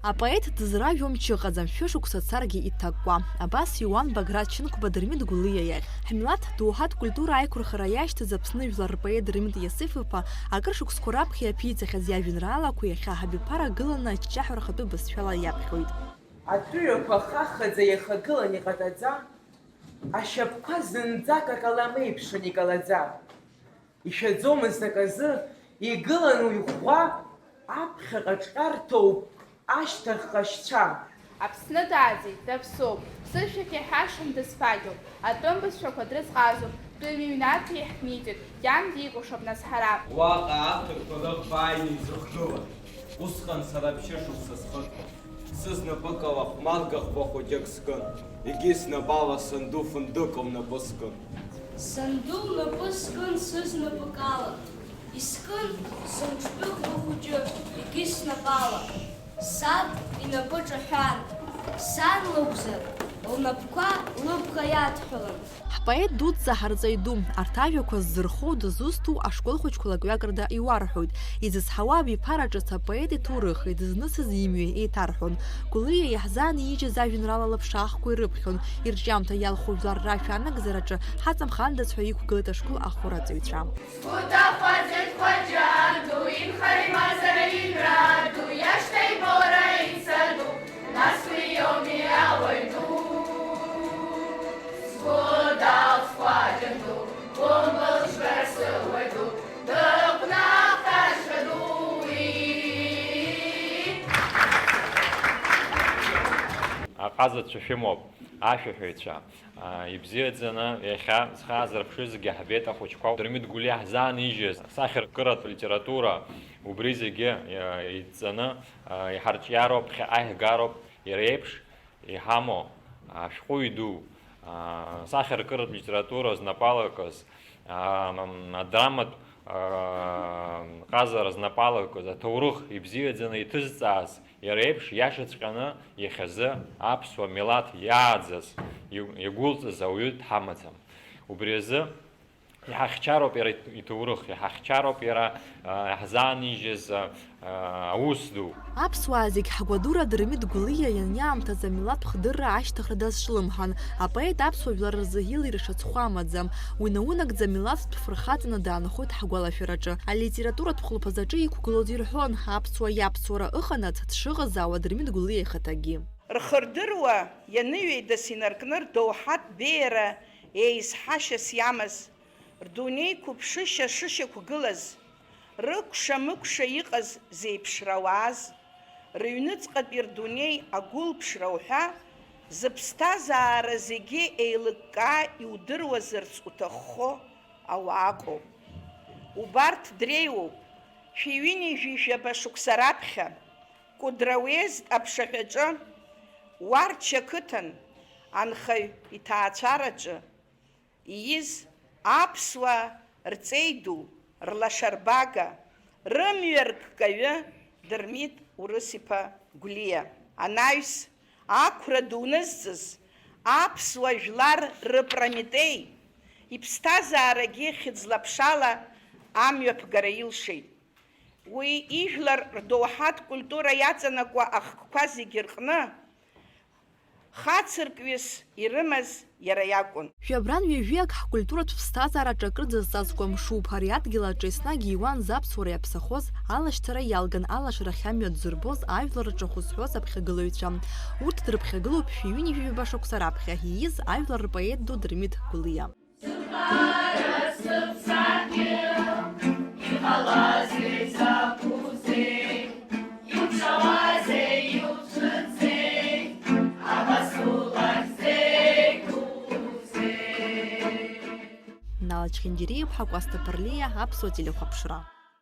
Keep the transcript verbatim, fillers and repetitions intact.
Апоет дызражәуа мчы ыҟаӡам, шәышықәса царгьы иҭакәкәа. Абас иуан Баграт Шьынқәба Дырмит Гәлиа иахь. Ҳмилаҭ доуҳатә культура аиқәырхара иашьҭаз Аԥсны жәлар рпоет Дырмит Иосиф-иԥа акыр шықәсқәа раԥхьа иаԥиҵахьаз иажәеинраалақәа иахьа ҳабиԥара гыланы аҷҷаҳәа рхатәы бызшәала иаԥхьоит. Атәыҩақәа хахаӡа иахагылан иҟатаӡа, ашьапқәа зынӡак акалам еиԥшын икалаӡа. Ишәаӡомызт аказы, игылан уи ӷәӷәа, аԥхьаҟа ҿҟьарҭоуп ашьҭахьҟа шьцәа. Аԥсны дааӡеит, даԥсоуп, ԥсышәак иаҳәашам дызфагьоуп, атәым бызшәақәа дрызҟазоуп, тәым ҩнаҭа иаҳмитит, иан дикәашап нас ҳара. Уаҟа аҭырқәа рыӷба ааины изыхгылан, усҟан сара ԥшьышықәса схыҵуан. Сызнапыкала хәмарга ӷба хәыҷык скын, егьи снапала санду фындык лнапы скын. Санду лнапы скын сызнапыкала, искын сымҿтәы ӷба хәыҷы, егьи снапала. Саб инапы ҿаҳәан, сан лакәзар, лнапқәа лыбӷа иадҳәалан. Ҳпоет дуӡӡа ҳарҵаҩ ду, арҭ ажәақәа ззырхоу, дызусҭоу ашкол хәыҷқәа лакҩакрада иуарҳәоит. Изызҳауа абиԥара ҿыц апоет иҭоурых, идызнысыз имҩа еиҭарҳәон. Гәлиа иаҳзаанижьыз ажәеинраала лаԥшаахқәа ирыԥхьон, ирҿиамҭа иалху жәлар рашәа анагӡараҿы ҳаҵамхандаз ҳәа иқәгылеит ашкол ахәараҵаҩцәа. Сгәы дахәаӡеит Хәаџьа ду, инхара имазара иҩра ду, иашьҭа ибора ица ду, нас уи иоуми ауаҩ ду. Сгәы далҵ Хәаџьа ду, гәымбылџьбара сыуаҩ ду, дыҟәнахашәа ду уи. Аҟазацәа шәымоуп, ашәаҳәаҩцәа. Ибзиаӡаны иахьа зхы аазырԥшыз зегьы ҳбеит ахәыҷқәа. Дырмит Гәлиа ҳзаанижьыз асахьаркыратә литература убри зегьы, э, идҵаны, э, иҳарҿиароуп, ԥхьаҟа иаҳгароуп, иара иеиԥш иҳамоу ашәҟәыҩҩы ду, а, асахьаркыратә литература знапы алакыз, а, м, адраматә, а, ҟазара знапы алакыз, аҭоурых ибзиаӡаны иҭызҵааз, иара еиԥш иашаҵәҟьаны иахьазы аԥсуа милаҭ иааӡаз, иу-, иагәылҵыз ауаҩы дҳамаӡам. Убри азы иҳахьчароуп иара ит-, иҭоурых, иҳахьчароуп иара, а, иаҳзаанижьыз, а, а, аус ду. Аԥсуаа зегь ҳгәадура Дырмит Гәлиа ианиаамҭаз амилаҭтә хдырра ашьҭыхра дазҿлымҳан, апоет аԥсуа жәлар рзы илира шацәхәы амаӡам. Уи наунагӡа милаҭтә фырхаҵаны даанхоит ҳгәалашәараҿы. Алитературатә хәылԥазаҿы иқәгылоз ирҳәон, аԥсуа иаԥсуара ыҟанаҵ дшыӷызаауа Дырмит Гәлиа ихаҭагьы. Рхы рдыруа ианыҩеидас инаркны рдоуҳатә беиара еизҳашьас иамаз, рдунеи қәыԥшышьа шышьақәгылаз, рыкәша-мыкәша иҟаз зеиԥшрауааз, рыҩныҵҟатәи рдунеи агәылԥшра уҳәа, зыԥсҭазаара зегьы еилыккаа иудыруазарц уҭаххо ауааҟоуп. Убарҭ дреиуоуп, шәи ҩынҩажәи жәаба шықәса раԥхьа, Кәыдры уездтә аԥшаҳәаҿы, Уарча қыҭан, анхаҩ иҭаацәараҿы ииз аԥсуаа рҵеи ду, рлашарбага, рымҩа рккаҩы Дырмит Урыс-иԥа Гәлиа, анаҩс, ақәра дунызҵыз аԥсуа жәлар рыпрометеи, иԥсҭазаарагьы хьыӡла-ԥшала амҩаԥгара илшеит. Уи ижәлар рдоуҳатә культура иаҵанакуа ахкқәа зегьы рҟны хацыркҩыс ирымаз иара иакәын. Жәабран ҩажәиак ҳкультуратә ԥсҭазаараҿы акырӡа зҵазкуа мшуп, ари адгьыл аҿы еснагь иуан заԥсуара иаԥсахоз, алашьцара иалган алашарахь амҩа дзырбоз, ажәлар рҿы ахәы зҳәоз аԥхьагылаҩцәа. Урҭ дрыԥхьагылоуп шәи ҩынҩажәи жәаба шықәса раԥхьа ииз ажәлар рпоет ду Дырмит Гәлиа. Сыԥхара сыԥсадгьыл иҟалазеи, закәызеи, иуҿауазеи, иуцәыӡзеи, абас улахь зеиқәузеи? Нала Чхиндириа-иԥҳа, Кәасҭа Ԥарлиа, Аԥсуа телехәаԥшра.